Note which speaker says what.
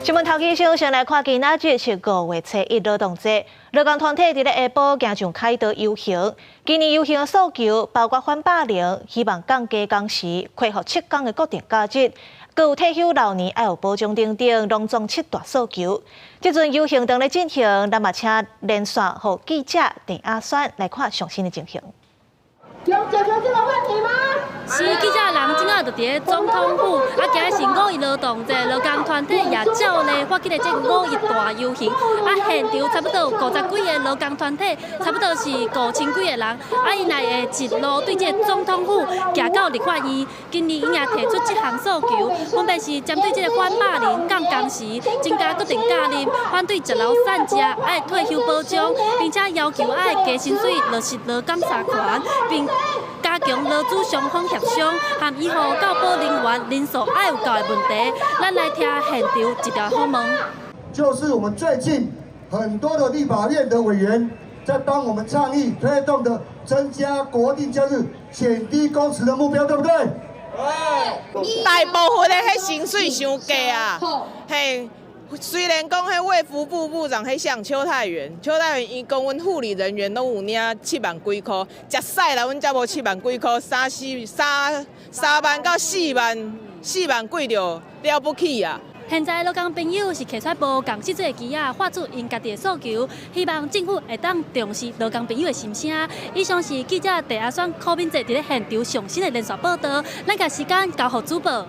Speaker 1: 新聞頭起首先來看，今仔日是5月初1勞動節，勞工團體佇咧下晡行上凱道遊行。今年遊行的訴求包括反霸凌，希望降低工時，恢復7工的國定假日，閣有退休老年愛有保障等等，攏總七大訴求。這陣遊行當咧進行，咱嘛請連線予記者鄭阿選來看上新的情形。
Speaker 2: 有解決這個問題嗎？
Speaker 3: 是記者人這下就佇咧總統府，啊，今日是五一勞動節，勞工團體也照例發起了這五一大遊行。啊，現場差不多有50幾个勞工團體，差不多是5000幾个人。啊，𪜶來會一路對這總統府行到立法院。今年𪜶也提出這項訴求，分別是針對這個反霸凌、降工時、增加國定假日、反對食老散食、愛退休保障，並且要求愛加薪水、落實勞工三權，並加強勞資雙方協商，和醫護教保人員人數愛有夠的問題。咱來聽現場一條訪問。
Speaker 4: 就是我們最近很多的立法院的委員在幫我們倡議推動的增加國定假日、減低工時的目標，對不對？
Speaker 5: 對。大部分的彼薪水傷低啊，嘿。雖然講彼衛福部部長彼像邱泰源，邱泰源伊講阮護理人員攏有領7萬幾箍，食屎啦，阮才無七萬幾箍，三四三三萬到四萬，四萬幾就了不起啊！
Speaker 3: 現在勞工朋友是提出無仝色的旗仔，發出𪜶家己的訴求，希望政府會當重視勞工朋友的心聲。以上是記者鄭阿選、柯敏哲佇咧現場上新的連續報道。咱共時間交予主播。